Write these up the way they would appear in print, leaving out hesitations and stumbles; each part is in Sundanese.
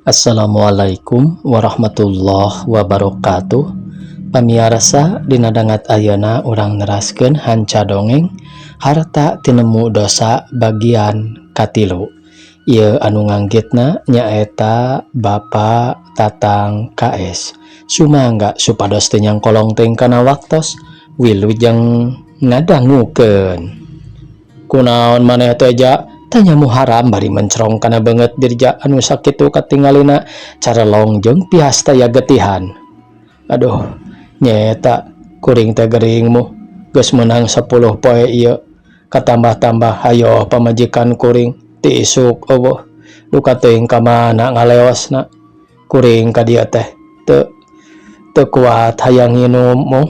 Assalamualaikum warahmatullahi wabarakatuh. Pamiarsa dina dangat ayeuna urang neraskeun hanca dongeng Harta Tinemu Dosa bagian katilu. Ieu anu nganggitna nyaeta Bapak Tatang KS. Sumangga supados teu nyangkolong teuing kana waktos wilujeng ngadangukeun. Kunaon maneh teh Ja? Tanya Muharam bari mencrong kana beungeut Dirja anu sakitu katingalina carelong jeung pias taya getihan. Aduh, nyaeta kuring teh gering mu geus meunang 10 poe ieu katambah-tambah hayoh pamajikan kuring ti isuk eueuh duka teuing ka mana ngaleosna kuring ka dieu teh teu teu kuat hayang nginum mu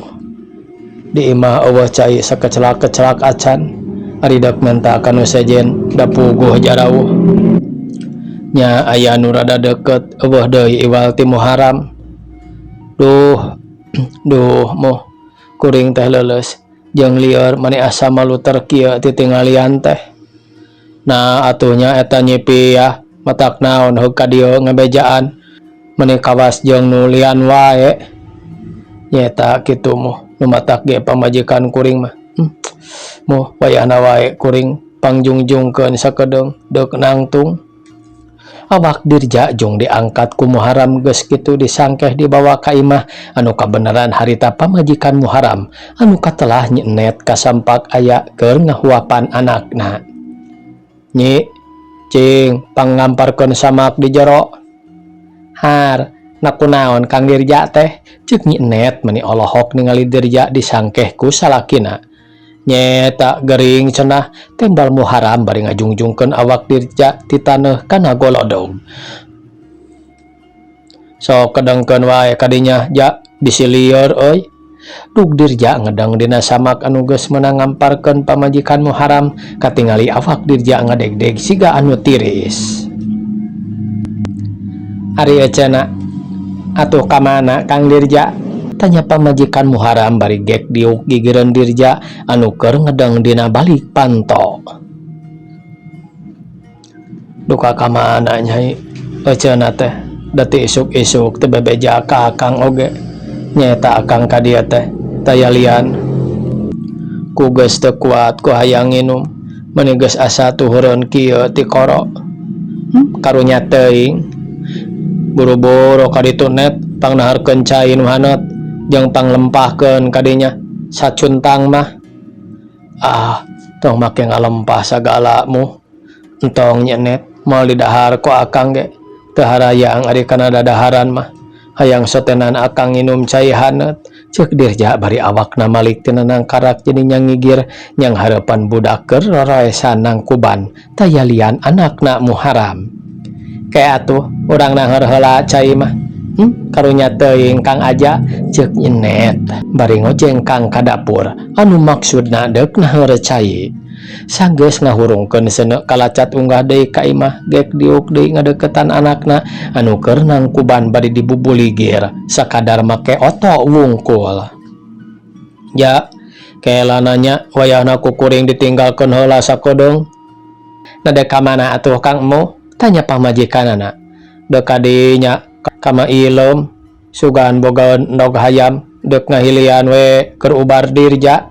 di imah eueuh cai sakecelak-kecelak acan. Ari dek menta ka nu sejen da puguh jarauh nya aya nu rada deukeut eueuh deui iwal ti Muharam. Duh duh moh kuring teh leuleus jeung lieur mani asa maluter kieu titinggalian teh. Nah atuh nya eta nyipi yah matak naon heug ka dieu ngabejaan meni kawas jeung nu lian wae. Nyaeta kitu moh nu matak ge pamajikan kuring mah. Moh wayahna wae kuring pangjungjungkeun sakedeung deuk nangtung. Awak Dirja jung diangkat ku Muharam geus kitu disangkeh dibawa ka imah anu kabeneran harita pamajikan Muharam anu katelah nyenet kasampak aya keur ngahuapan anakna. Nyi, cing pangngamparkeun samak di jero. Har, na kunaon Kang Dirja teh? Ceuk Nyi Enet meni olohok ningali Dirja disangkeh ku salakina. Nyaeta gering cenah tembal Muharam bari ngajungjungkeun awak Dirja ti taneuh kana golodog. Sok kedengkeun wae kadinya ja bisi lieur euy. Dug Dirja ngedeng dina samak anu geus meunang ngamparkeun pamajikan Muharam katingali awak Dirja ngadegdeg siga anu tiris. Ari eceuna atuh ka mana Kang Dirja? Tanya pamajikan Muharam bari gek diuk gigireun Dirja anu keur ngedeng dina balik panto. Duka ka mana Nyai eceuna teh da ti isuk-isuk teu bebeja ka akang oge. Nyaeta akang ka dieu teh taya lian. Ku geus teu kuat ku hayang nginum meuni geus asa tuhureun kieu ti koro. Karunya teuing. Buru-buru ka ditu net pangnaharkeun cai nu haneut jeung panglempahkeun kadinya sacuntang mah. Ah, tong make ngalempah sagala mu. Entong nyenet moal didahar ku akang ge teu harayang ari kana dadaharan mah. Hayang sotenan akang nginum cai haneut. Ceuk Dirja bari awakna malik tina nangkarak jadi nyangigir nyanghareupan budak keur roroesan nangkuban taya lian anakna Muharam. Ke atuh urang naheur heula cai mah. Karunya teuing Kang Aja ceuk Nyenet bari ngojengkang ka dapur anu maksudna deuk naheur cai. Sanggeus ngahurungkeun seuneu kalacat unggah deui ka imah gek diuk deui ngadeukeutan anakna anu keur nangkuban bari dibubuligir sakadar make oto wungkul. Ja, kela nanya wayahna ku kuring ditinggalkeun heula sakedeung. Na dek ka mana atuh Kang Emu? Tanya pamajikanana. Deuk ka dinya ka Ma Ilem sugan boga endog hayam deuk ngahilian we keur ubar Dirja.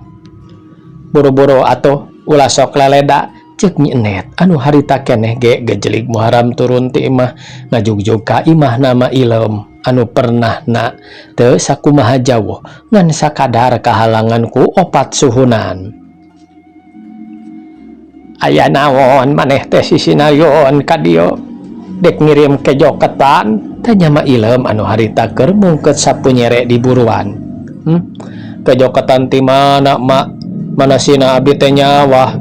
Buru-buru atuh ulah sok leleda ceuk Nyi Enet anu harita keneh ge gejelig Muharam turun ti imah ngajugjug ka imahna Ma Ilem anu pernahna teu sakumaha jauh ngan sakadar kahalangan ku opat suhunan. Aya naon maneh teh sisinayon ka dieu dek ngirim kejoketan? Tanya Ma Ilem anu harita keur mungkeut sapu nyere di buruan. Kejoketan ti mana mak? Mana sina abdi teh nyawah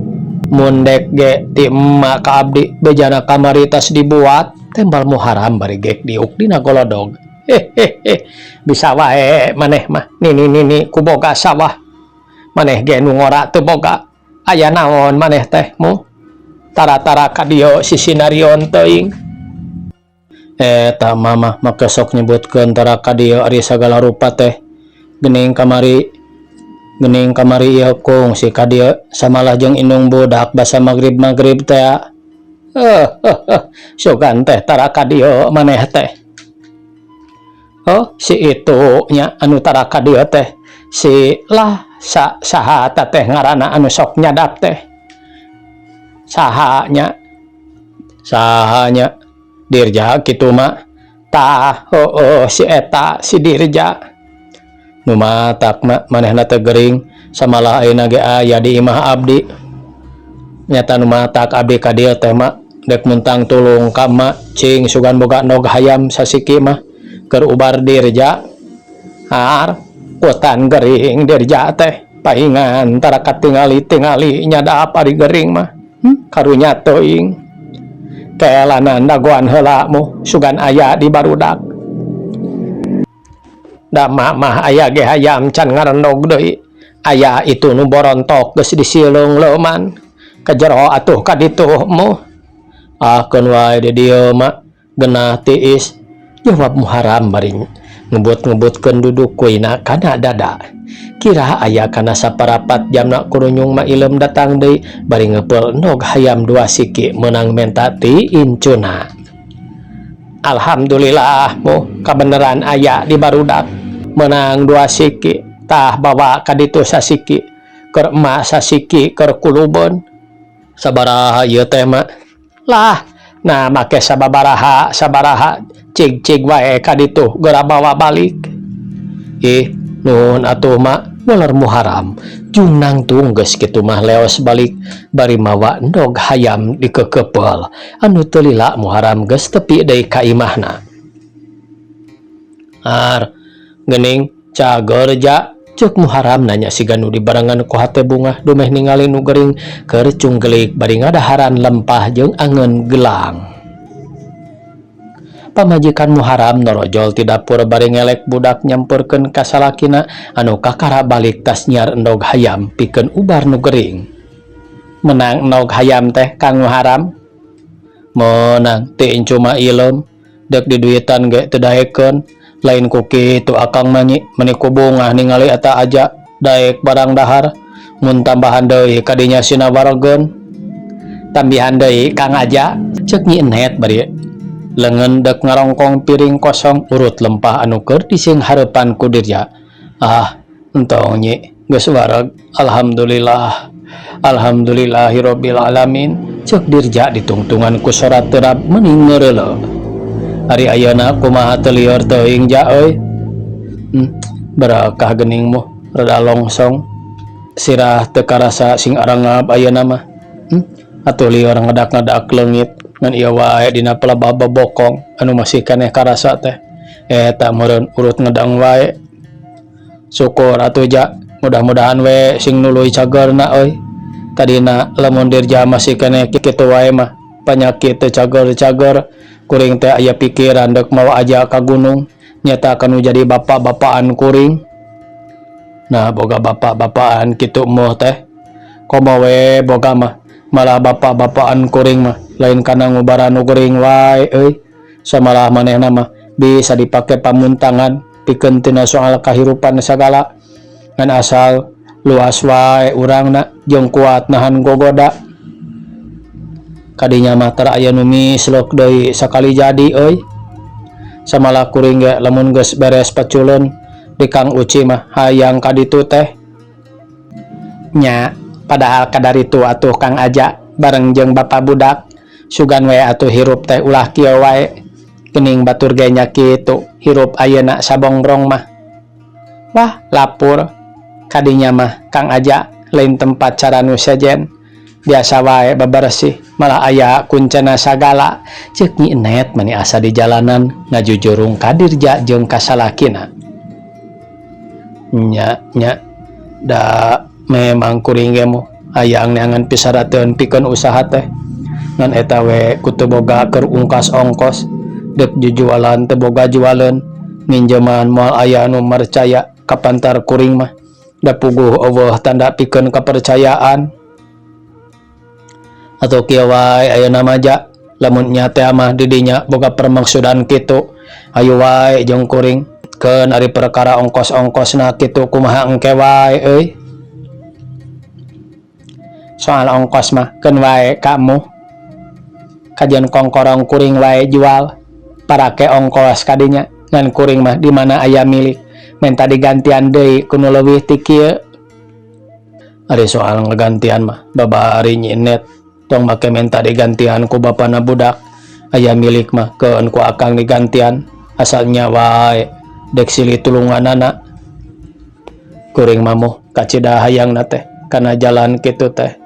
mun dek ge ti emak ka abdi bejana kamari tas dibuat tembal Muharam bari gek diuk dina golodog. Hehehe bisa wae maneh mah nini nini ku boga sawah maneh ge nu ngora teu boga aya naon maneh teh mu tara-tara ka dieu sisinarion teuing. Eta mama make sok nyebutkeun tara ka dieu ari sagala rupa teh geuning kamari ieu kungsi ka dieu samalah jeung indung budak basa magrib-magrib teh. Sugan teh tara ka dieu maneh teh. Oh si itu nya anu tara ka dieu teh si lah sa saha ta teh ngaranna anu sok nyadap teh. Saha nya? Saha nya? Dirja kitu mah. Tah heueuh si eta si Dirja. Nu matak mah manehna teh gering samalah ayeuna ge aya di imah abdi. Nyata nu matak abdi ka dieu teh mak dek muntang tulung ka emak cing sugan boga endog hayam sasiki mah keur ubar Dirja. Har kutan gering Dirja teh pahingan tara katingali-tingali nyadap ari gering mah. Karunya teuing. Keelanan dagoan heula mu sugan aya di barudak. Da emak mah aya ge hayam can ngarendog deui. Aya itu nu borontok geus disileung leuman. Ka jero atuh ka ditu mu. Ah keun wae di dieu mak genah tiis. Jawab Muharam bari ngebut-ngebutkeun duduk kuina kana dada. Kira aya kana saparapat jamna kurunyung Ma Ileum datang deui bari ngepeul endog hayam dua siki meunang menta ti incuna. Alhamdulillah mu kabeneran aya di barudak meunang dua siki tah bawa ka ditu sasiki keur emak sasiki keur kulubeun. Sabaraha ieu teh mak? Lah nah make sababaraha sabaraha cig-cig wae ka ditu geura bawa balik. Ih nuhun atuh mak waler Muharam jung nangtung geus kitu mah leos balik bari mawa endog hayam dikekepeul anu teu lila Muharam geus tepi deui ka imahna. Ar geuning cager ja ceuk Muharam nanya siga nu dibarengan ku hate bungah dumeh ningali nu gering keur cunggelik bari ngadaharan lempah jeung angeun gelang. Pamajikan Muharam norojol ti dapur bari ngelek budak nyampeurkeun ka salakina anu kakara balik tas nyiar endog hayam pikeun ubar nu gering. Menang endog hayam teh Kang Muharam? Meunang ti incu mah ileum deuk diduitan ge teu daekeun. Lain ku kitu akang mah nyi meuni ku bungah ningali eta aja daek barang dahar mun tambahan deui ka dinya sina waregeun. Tambihan deui Kang Aja ceuk Nyi Enet bari leungeun deuk ngarongkong piring kosong urut lempah anu keur disinghareupan ku Dirja. Ah entong nyi geus wareg alhamdulillah alhamdulillahirabbil alamin ceuk Dirja ditungtungan ku sora terap meni ngeureuleuh. Ari ayeuna kumaha teu lieur teuing ja euy. Berakah geuning muh rada longsong sirah teu karasa sing arangap ayeuna mah. Atuh lieur ngadak-ngadak leungit ngan ieu wae dina pelebab bobokong anu masih keneh karasa teh. Eta meureun urut ngedang wae. Syukur atuh ja mudah-mudahan we sing nuluy cagerna euy. Tadina lamun Dirja masih keneh kitu wae mah panyakit teu cager-cager kuring teh aya pikiran deuk mawa aja ka gunung nyata kanu jadi bapak-bapaan kuring. Nah boga bapak-bapaan kitu moh teh komo we boga mah malah bapak-bapaan kuring mah lain kana ngubaran nu gering wae euy. Samalah manehna mah bisa dipake pamuntangan pikeun tina soal kahirupan sagala ngan asal luas wae urangna jeung kuat nahan gogoda. Kadinya mah tara aya nu mislok deui sakali jadi euy. Samalah kuring ge lamun geus beres paculeun di Kang Uci mah hayang ka ditu teh. Nya padahal kadaritu atuh Kang Aja bareng jeung bapa budak sugan we atuh hirup teh ulah kieu wae geuning batur ge nya kitu hirup ayeuna sabongbrong mah. Wah lapur kadinya mah Kang Aja lain tempat cara nu sejen biasa wae bebersih malah aya kuncena sagala ceuk Nyi Enet mani asa di jalanan ngajujurung ka Dirja jeung ka salakina. Nya nya da memang kuring ge muh hayang neangan pisarateun pikeun usaha teh ngan eta we ku teu boga keur ungkas ongkos deuk jujualan teu boga jualeun minjeman moal aya nu marcaya kapantar kuring mah da puguh eueuh tanda pikeun kapercayaan. Atau kieu wae ayeuna mah ja lamun nya teh mah di dinya boga permaksudan kitu ayo wae jeung kuring keun ari perkara ongkos-ongkosna kitu kumaha engke wae euy. Soal ongkos mah keun wae kamu. Kajian kongkorong kuring wae jual parake ongkos kadinya ngan kuring mah di mana aya milik menta digantian deui ku nu leuwih ti kieu. Ari soal ngagantian mah babari nyinet tong make menta digantian ku bapana budak aya milik mah keun ku akang digantian asal nya wae dek silih tulunganana. Kuring mah muh kacida hayangna teh kana jalan kitu teh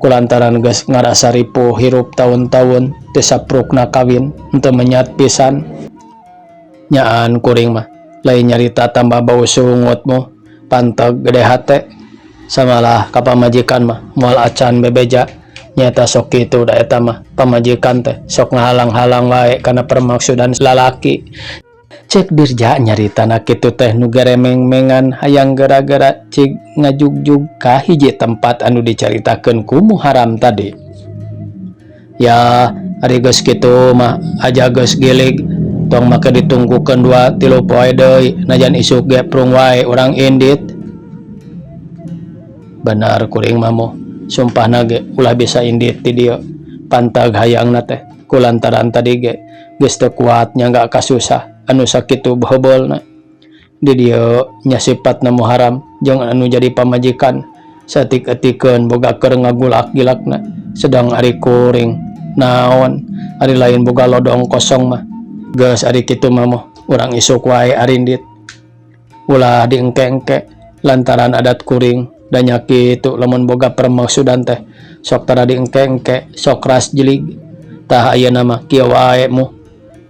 kulantaran geus ngarasa ripuh hirup taun-taun teu saprukna kawin henteu menyat pisan. Nyaan kuring mah lain nyarita tambah bau sungut muh panteg gede hate samalah ka pamajikan mah moal acan bebeja nyaeta sok kitu da eta mah pamajikan teh sok ngahalang-halang wae kana permaksudan lalaki. Cek Dirja nyaritana kitu teh nu geremeng-mengan hayang gara-gara cig ngajugjug ka hiji tempat anu dicaritakeun ku Muharam tadi. Ya, ari geus kitu mah aja geus gilig tong make ditunggukeun dua tilu poe deui najan isuk ge prung wae urang indit. Benar kuring mah moh, sumpahna ge ulah bisa indit ti dieu pantag hayangna teh kulantaran tadi ge geus teu kuat nyangga kasusah. Anu sakitu heubeulna di dieu nya sipatna Muharam jeung anu jadi pamajikan saeutik-eutikeun boga keur ngagulak-gilakna sedang ari kuring naon ari lain boga lodong kosong mah geus ari kitu mah moh urang isuk wae arindit ulah diengke-engke lantaran adat kuring da nya kitu lamun boga permaksudan teh sok tara diengke-engke sok ras jelig tah ayeuna mah kieu wae muh.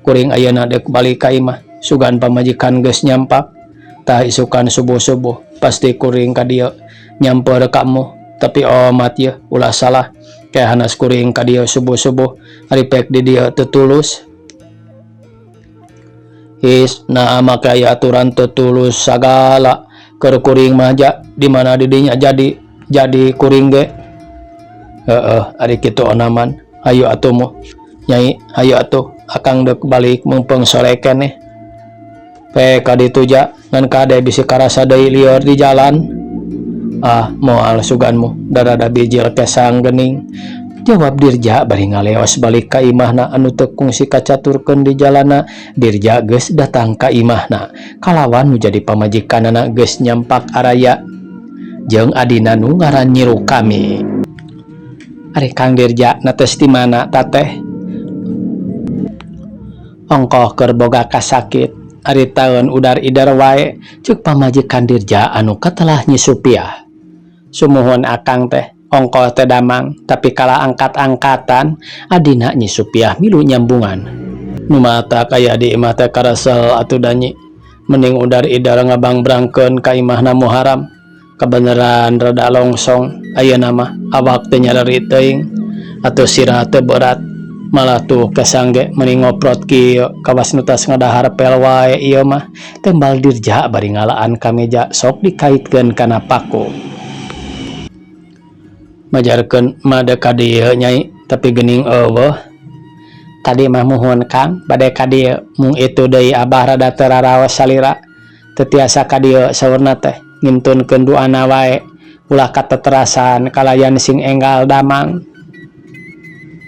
Kuring ayeuna deuk balik ka imah sugan pamajikan geus nyampak tah isukan subuh-subuh pasti kuring ka dieu nyamper ka emuh tapi omat yeuh ulah salah kehanas kuring ka dieu subuh-subuh ari pek di dieu teu tulus. His nah make aya aturan teu tulus sagala keur kuring mah ja di mana di dinya jadi jadi kuring ge heueuh ari kitu onaman hayu atuh muh. Nyai, hayu atuh, akang deuk balik meungpeung sore keneh. Pe ka ditu ja, ngan kade bisi karasa deui lieur di jalan. Ah, moal suganmu, da rada bijil kesang geuning. Jawab Dirja bari ngaleos balik ka imahna anu teu kungsi kacaturkeun di jalanna. Dirja geus datang ka imahna, kalawan nu jadi pamajikanana geus nyampak araya jeung adina nu ngaran Nyi Rukami. Ari Kang Dirja netes ti mana ta teh? Ongkoh keur boga kasakit, ari taeun udar-ider wae, ceuk pamajikan Dirja anu katelah Nyi Supiah. Sumuhun akang teh, ongkoh teh damang, tapi kalah angkat-angkatan, adina Nyi Supiah milu nyambungan. Nu matak aya di imah teh karesel atuh da Nyi, mending udar-ider ngabangbrangkeun ka imahna Muharam. Kabeneran rada longsong ayeuna mah awak teu nyareri teuing atuh sirah teu berat malah tuh kesang ge meuni ngoprot kieu kawas nu tas ngadahar pel wae ieu mah tembal Dirja bari ngalaan kameja sok dikaitkeun kana paku. Majarkeun mah dek ka dieu nyai tapi geuning eueuh. Tadi mah muhun Kang bade ka dieu mung itu deui abah rada teu raraos salira teu tiasa ka dieu saurna teh. Ngintunkeun duana wae ulah kateterasan kalayan sing enggal damang.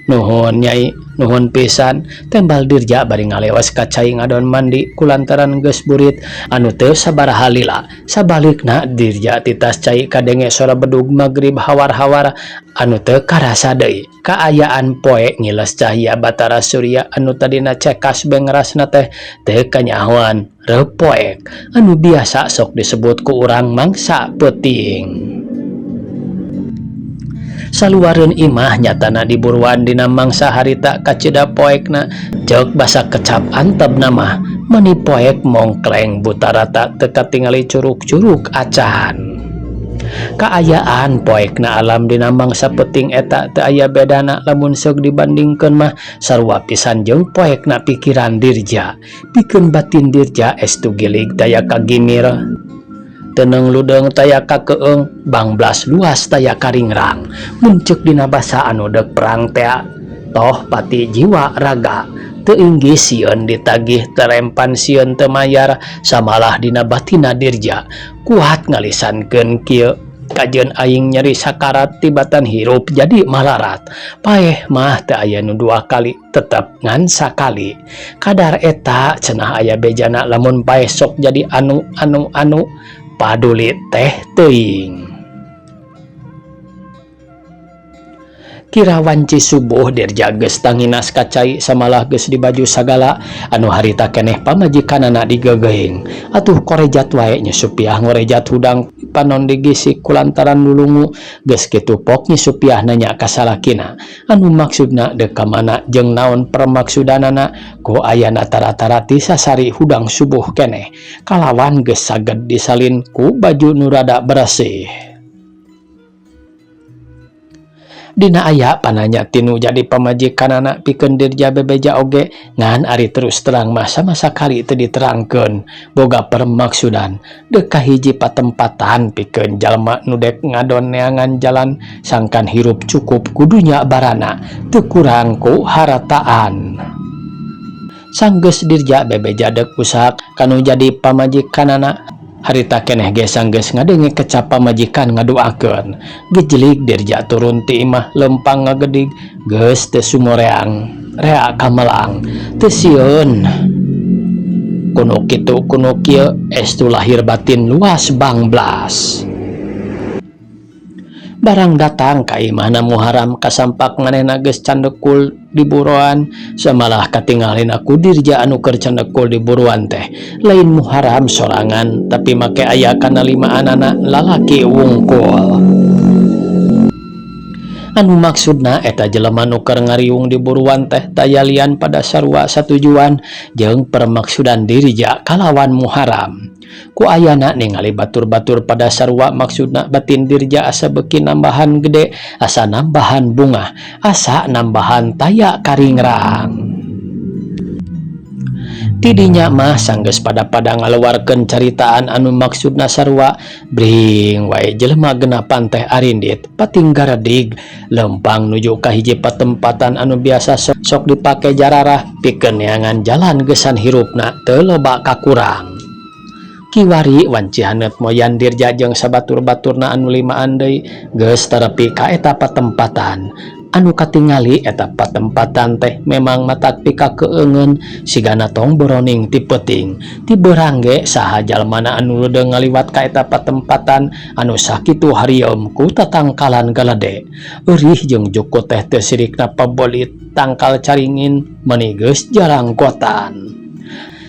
Nuhun Nyai, nuhun pisan, tembal Dirja bari ngalewas ka cai ngadon mandi kulantaran geus burit anu teu sabaraha lila. Sabalikna Dirja titas cai kadenge sora bedug magrib hawar-hawar anu teu karasa deui. Kaayaan poe ngiles cahya Batara Surya anu tadina cekas bengrasna teh teu kanyahoan. Reupoek anu biasa sok disebut ku urang mangsa peuting. Saluareun imah nyatana diburuan dina mangsa harita kacida poekna ceuk basa kecap antepna mah meni poek mongkleng buta rata teu katingali curug-curug acan. Kaayaan poekna alam dina mangsa peuting eta teu aya bedana lamun seuk dibandingkeun mah sarua pisan jeung poekna pikiran Dirja. Pikeun batin Dirja estu gilig taya kagimir. Teuneng ludeung taya kakeung, bangblas luas taya karingrang. Mun ceuk dina basa anu deuk perang tea, toh pati jiwa raga. Teu inggih sieun ditagih terempan sieun teu mayar, samalah dina batina Dirja kuat ngalisankeun kieu. Kajeun aing nyeri sakarat tibatan hirup jadi malarat. Paeh mah teu aya nu dua kali tetep ngan sakali. Kadar eta cenah aya bejana lamun paeh sok jadi anu anu anu paduli teh teuing. Kira wanci subuh Dirja geus tanginas ka cai samalah geus dibaju sagala anu harita keneh pamajikanana digeugeuing. Atuh korejat wae Nyi Supiah ngorejat hudang panon digisik kulantaran lulungu geus kitu pok Nyi Supiah nanya ka salakina anu maksudna deuk ka mana jeung naon permaksudanana ku ayana tara-tara ti sasari hudang subuh keneh kalawan geus saged disalin ku baju nu rada beresih. Dina aya pananya tinu jadi pamajikanana pikeun Dirja bebeja oge ngan ari terus terang mah sama sakali teu diterangkeun boga permaksudan deuk ka hiji patempatan pikeun jalma nu dek ngadon neangan jalan sangkan hirup cukup ku dunya barana teu kurang ku harataan. Sanggeus Dirja bebeja deuk usaha kanu jadi pamajikanana. Harita keneh ge sanggeus ngadenge kecap pamajikan ngaduakeun. Gejlig Dirja turun ti imah leumpang ngagedig geus teu sumoreang rea kamelang teu sieun kunu kitu kunu kieu estu lahir batin luas bangblas. Barang datang ka imahna Muharam kasampak manehna geus candekul di buruan samalah katingalina ku Dirja anu keur candekul di buruan teh lain Muharam sorangan tapi make aya kana limaanana lalaki wungkul. Anu maksudna eta jelema nu keur ngariung di buruan teh tayalian pada sarua satujuan jeung permaksudan Dirja kalawan Muharam. Ku ayana ningali batur-batur pada sarua maksudna batin Dirja asa beuki nambahan gede, asa nambahan bungah, asa nambahan taya karingrang. Tidinya mah sanggeus pada-pada ngaluarkeun caritaan anu maksudna sarua, bring wae jelema genapan teh arindit, pating garedig, lempang nuju ka hiji patempatan anu biasa sok dipake jararah pikeun neangan jalan geusan hirupna teu loba kakurang. Kiwari wanci haneut moyan Dirja jeung sabatur-baturna anu limaan deui geus tarepi ka eta patempatan. Anu katingali eta patempatan teh memang matak pikakeungeun sigana tong boroning ti peuting. Ti beurang ge saha jalmana anu leudeung ngaliwat ka eta patempatan anu sakitu harieum ku tatangkalan galede. Eurih jeung jukut teh teu sirikna pabolit tangkal caringin meuni geus jarangkotan.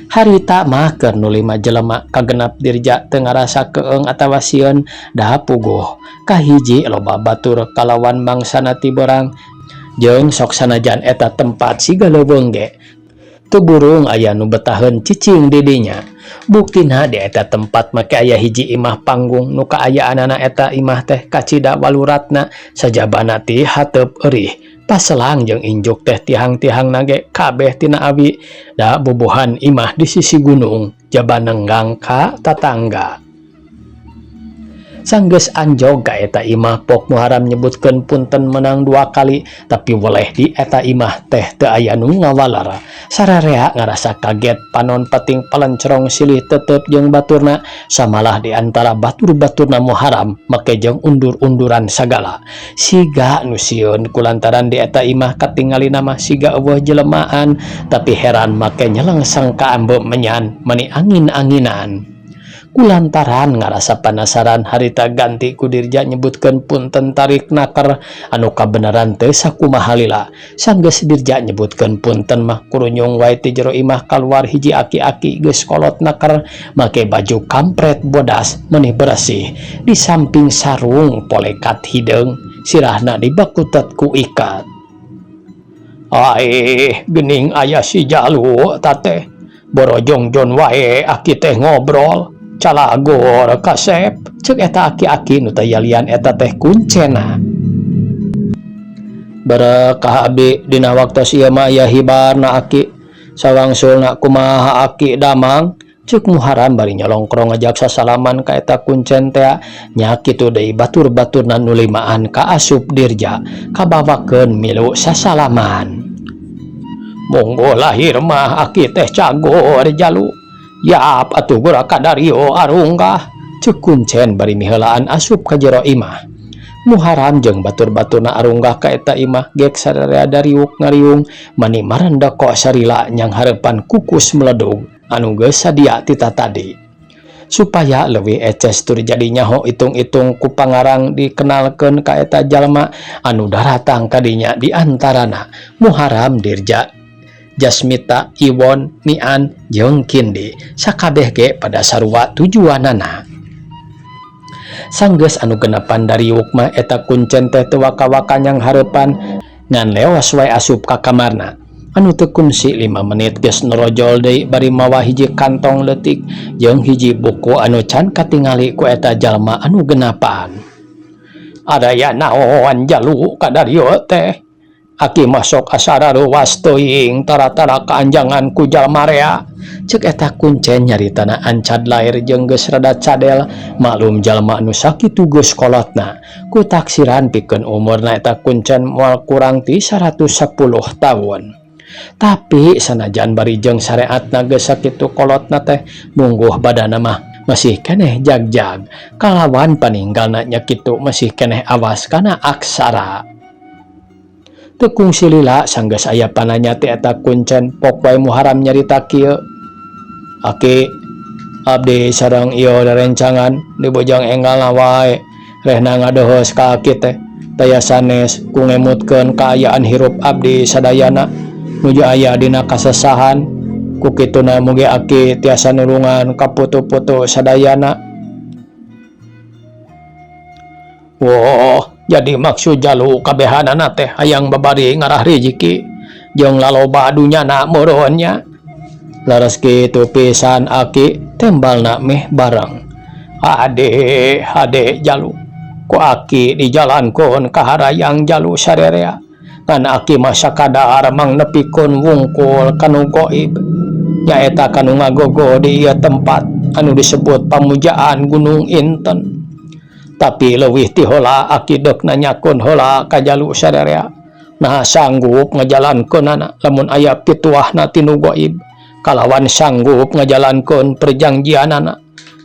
Harita mah keur nu lima jelema kagenap Dirja teu ngarasa keung atawa sieun da puguh. Kahiji loba batur kalawan mangsana ti beurang jeung sok sanajan eta tempat siga leuweung ge teu burung aya nu betaheun cicing di dinya. Buktina di eta tempat make aya hiji imah panggung nu kaayaanana eta imah teh kacida waluratna sajabana ti hateup eurih. Paselang jeung injuk teh tihang-tihangna ge kabeh tina awi da bubuhan imah di sisi gunung jaba nenggang ka tatangga. Sanggeus anjog ka eta imah Pok Muharam nyebutkeun punten menang dua kali tapi weleh di eta imah teh teu aya nu ngawaler. Sararea ngarasa kaget panon pating palencerong silih tetep jeung baturna samalah di antara batur-baturna Muharam make jeung undur-unduran sagala. Siga nu sieun kulantaran di eta imah katingalina mah siga eueuh jelemaan tapi heran make nyelengseng ka ambe menyan meni angin-anginan. Kulantaran ngarasa panasaran harita ganti ku Dirja nyebutkeun punten tarik naker anu kabeneran teu sakumaha lila. Sanggeus Dirja nyebutkeun punten mah kurunyung wae ti jero imah kaluar hiji aki-aki geus kolot naker make baju kampret bodas meuni beresih di samping sarung polekat hideung sirahna dibakutet ku ikat. Aih geuning aya si Jalu tateh borojongjon wae aki teh ngobrol. Calagor kasep cek eta aki-aki nu tayalian eta teh kuncena. Barakah abi dina waktos ieu mah aya hibarna aki. Sawangsulna kumaha aki damang cek Muharam bari nyolongkrong ngajak sasalaman ka eta kuncen tea nya kitu deui batur-baturna nu limaan ka asup Dirja kabawakeun milu sasalaman. Monggo lahir mah aki teh cagor jalu. Yap atuh gura kadario arunggah Cek kuncen bari miheulaan asup ka jero imah. Muharam jeung batur-baturna arunggah ka eta imah gek sararea dariuk ngariung mani marendeko sarila nyanghareupan kukus meledug anu geus sadia ti tatadi. Supaya leuwih eces tur jadi nyaho itung-itung ku pangarang dikenalkeun ka eta jalma anu daratang ka dinya di antarana Muharam, Dirja, Jasmita, Iwon, Mian jeung Kindi sakabeh ge pada sarua tujuanana. Sanggeus anu genepan dariuk mah eta kuncen teh teu waka-waka nyanghareupan ngan leos wae asup ka kamarna. Anu teu kungsi 5 menit geus norojol deui bari mawa hiji kantong leutik jeung hiji buku anu can katingali ku eta jalma anu genapan. Araya naon jalu kadarieu teh? Aki mah sok asa rareuwas teuing tara-tara kaanjangan ku jalma rea. Ceuk eta kuncen nyaritana ancad lair jeung geus rada cadel maklum jalma anu sakitu geus kolotna. Ku taksiran pikeun umurna eta kuncen moal kurang ti 110 taun. Tapi sanajan bari jeung sareatna geus sakitu kolotna teh mungguh badana mah masih keneh jagjag kalawan paninggalna nya kitu masih keneh awas kana aksara. Teu kungsi lila sanggeus aya pananya ti eta kuncen pok wae Muharam nyarita kieu. Aki abdi sareng ieu rerencangan di Bojong Enggalna wae rehna ngadoheus ka aki teh daya sanes ku ngemutkeun kaayaan hirup abdi sadayana nuju aya dina kasesahan ku kituna mugi aki tiasa nulungan ka putu-putu sadayana. Woh, jadi maksud jalu kabehanana teh hayang babari ngarah riziki jeung laloba dunyana meureun nya. Laras kitu pisan aki tembalna meh bareng. Ade hade jalu ku aki dijalankeun ka harayang jalu sarerea. Ngan aki mah sakadar mangnepikeun wungkul kanu goib. Nyaeta kanu ngagogo di ieu tempat anu disebut pamujaan Gunung Inten. Tapi leuwih ti heula aki deuk nanyakeun heula ka jalu sarerea. Nah sanggup ngajalankeunana lamun aya pituahna ti nu goib. Kalawan sanggup ngajalankeun perjanjianana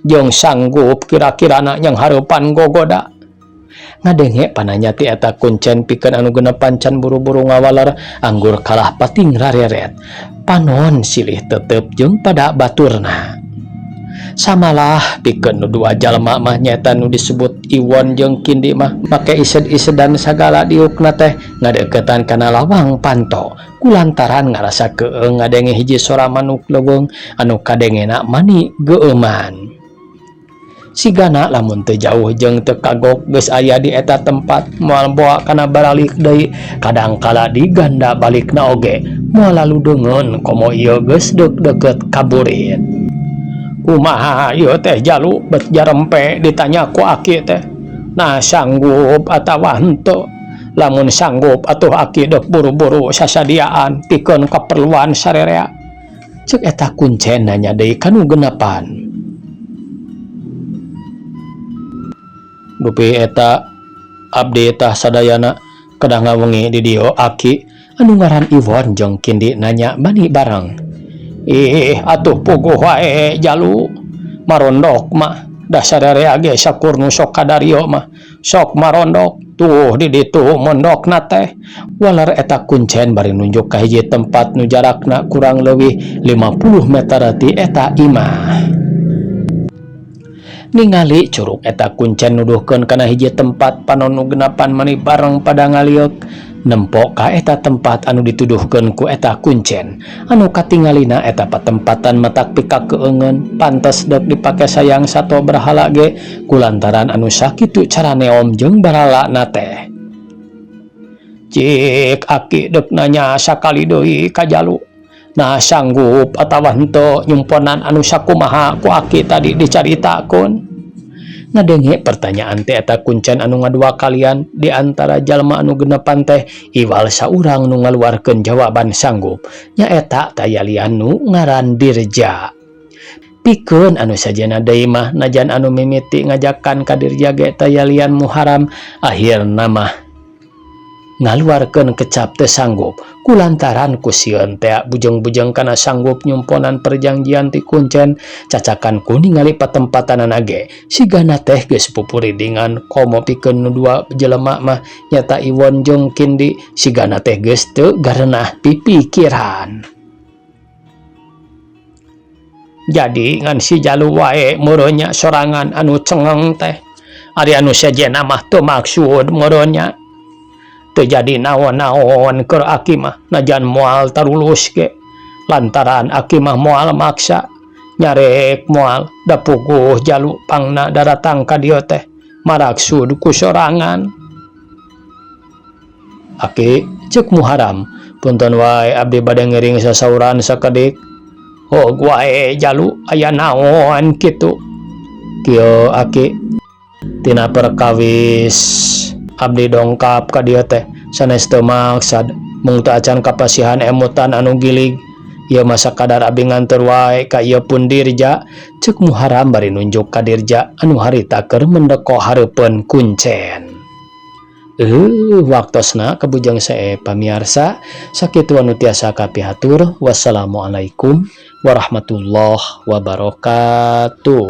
jeung sanggup kira-kirana nyanghareupan gogoda. Ngadenge pananya ti eta kuncen pikeun anu genepan can buru-buru ngawaler anggur kalah pating rareret. Panon silih tetep jeung pada baturna. Samalah pikeun nu dua jalma mah nyaeta nu disebut Iwon jeung Kindi mah make ised-isedan sagala diukna teh ngadeukeutan kana lawang panto kulantaran ngarasa keung ngadenge hiji sora manuk leuweung anu kadengena mani geueuman. Sigana lamun teu jauh jeung teu kagok geus aya di eta tempat moal boa kana baralik deui kadangkala diganda balikna oge moal lalu deungeun komo ieu geus deuk-deukeut ka burit. Kumaha ieu teh jalu bet jarempe ditanya ku aki teh. Nah sanggup atawa henteu? Lamun sanggup atuh aki deuk buru-buru sasadiaan pikeun kaperluan sarerea. Ceuk eta kuncen nanya deui kanu genepan. Dupi eta abdi tah sadayana kedah ngawengi di dieu aki anu ngaran Iwon jeung Kindi nanya bani bareng. Ih atuh puguh wae jalu marondok mah dasar rea ge sakur nu sok kadario mah sok marondok tuh di ditu mondokna teh. Walar eta kuncen bari nunjuk ka hiji tempat nu jarakna kurang leuwih 50 meter ti eta imah. Ningali curug eta kuncen nuduhkeun kana hiji tempat panon nu genapan mani bareng pada ngalieuk nempo ka eta tempat anu dituduhkeun ku eta kuncen anu katingalina eta patempatan matak pika keungeun pantes deuk dipake sayang sato berhala ge kulantaran anu sakitu cara neom jeung baralana teh. Cik aki deuk nanya sakali deui ka jalu. Nah sanggup atawa henteu nyumponan anu sakumaha ku aki tadi dicaritakeun. Ngadenge pertanyaan teh eta kuncen anu ngadua kalian di antara jalma anu genepan teh iwal saurang nu ngaluarkeun jawaban sanggup nyaeta tayalian nu ngaran Dirja. Pikeun anu sajena deui mah najan anu mimiti ngajakan ka Dirja ge tayalian Muharam akhirna mah Ngaluarkeun kecap teu sanggup kulantaran ku sieun tea bujeng-bujeng kana sanggup nyumponan perjanjian ti kuncen cacakan ku ningali patempatanana ge sigana teh geus pupuridingan komo pikeun nu dua jelema mah nyata Iwon jeung Kindi sigana teh geus teu garenah pipikiran. Jadi ngan si Jalu wae meureun nya sorangan anu cengeng teh ari anu sejenna mah teu maksud meureun nya. Teu jadi naon-naon keur aki mah najan moal tarulus ge lantaran aki mah moal maksa nyarek moal da puguh Jalu pangna daratang ka dieu teh maraksud ku sorangan. Aki, ceuk Muharam, punten wae abdi bade ngiring sasauran sakedik. Hog wae Jalu aya naon kitu? Kieu aki, tina perkawis abdi dongkap ka dieu teh sanes teu maksad mung teu acan kapasihan emutan anu gilig ieu mah sakadar abdi nganteur wae ka ieu pun Dirja, ceuk Muharam bari nunjuk ka Dirja anu harita keur mendeko hareupeun kuncen. Eueuh waktosna kabujeng sae pamiarsa sakitu anu tiasa kapihatur. Wassalamualaikum warahmatullahi wabarakatuh.